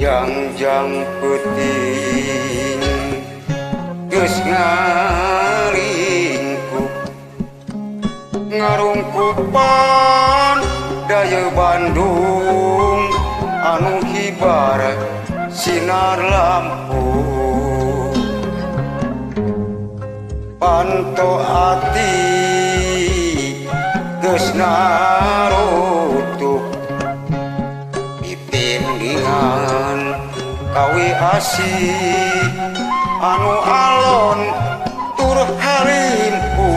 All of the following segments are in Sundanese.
Jangjang peuting geus ngaringkup ngarungkupan daya Bandung anu hibar sinar lampu panto ati geus narutup pipindingan kawi asih anu alon tur halimpu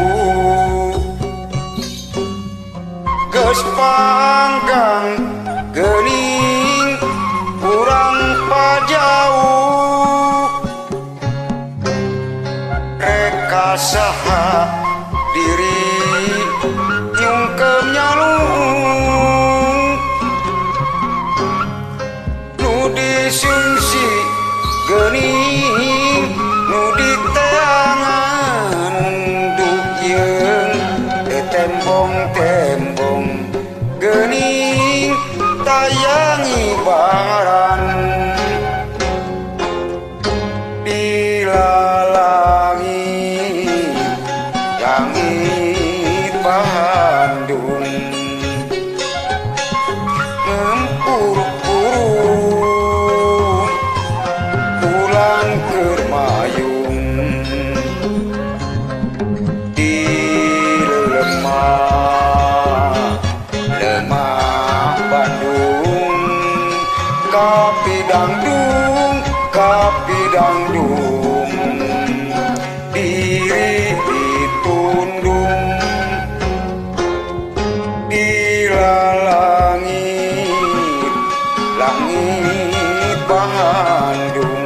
geus panggang geuning urang pajauh reka saha diri nyungkeum nyalung nu disungsi geuning nu diteangan duyeung tembong-tembong geuning tayangi baran di lalangit langit Bandung ngempur-purun bulan keur mayung di lemah lemah Bandung kapidangdung kapidangdung diri ditundung di lalangit langit Bandung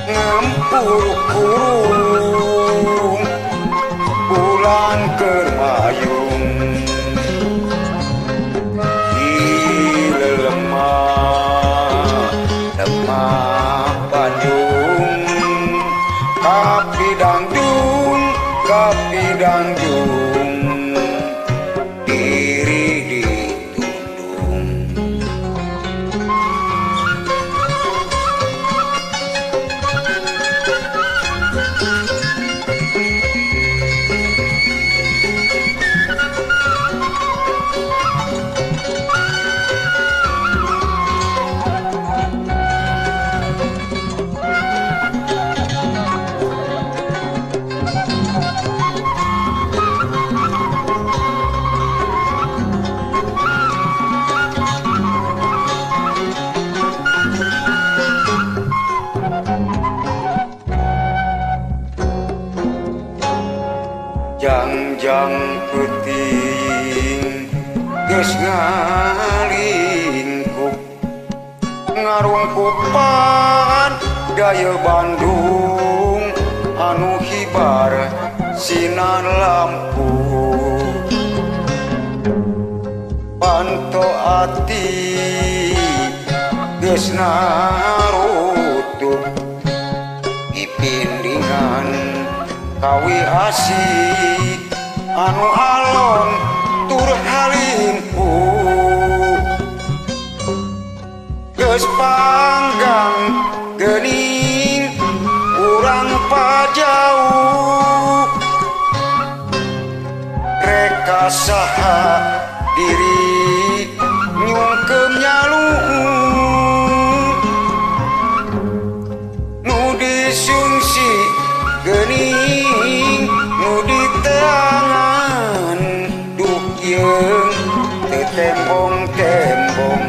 ngempur-purun bulan keur mayung di lemah lemah Bandung kapidangdung kapidangdung diri ditundung. Jangjang peuting geus ngalingkup ngarungkupan daya Bandung anu hibar sinar lampu panto ati geus narutup pipindingan kawi asih anu alon tur halimpu geus panggang geuning urang pajauh reka saha diri nyungkeum nyalung nu disungsi geuning nu diteangan duyeung tembong-tembong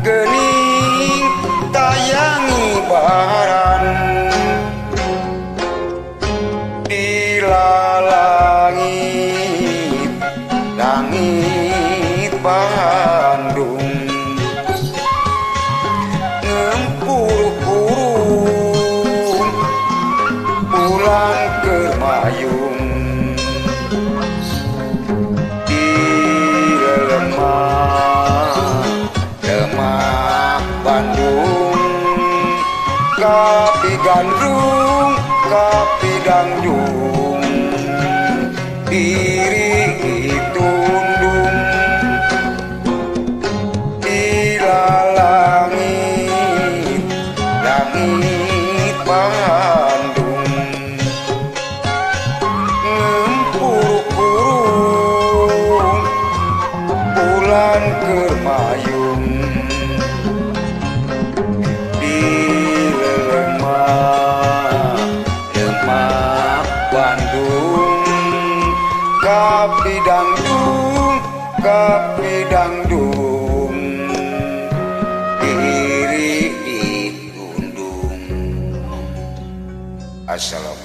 geuning tayangi baran di lalangit langit Bandung ngempur-purun bulan keur mayung di lemah lemah Bandung kapigandrung kapidangdung diri ditundung di lalangit Bulan keur mayung di lemah lemah Bandung kapidangdung kapidangdung diri ditundung. Assalamualaikum.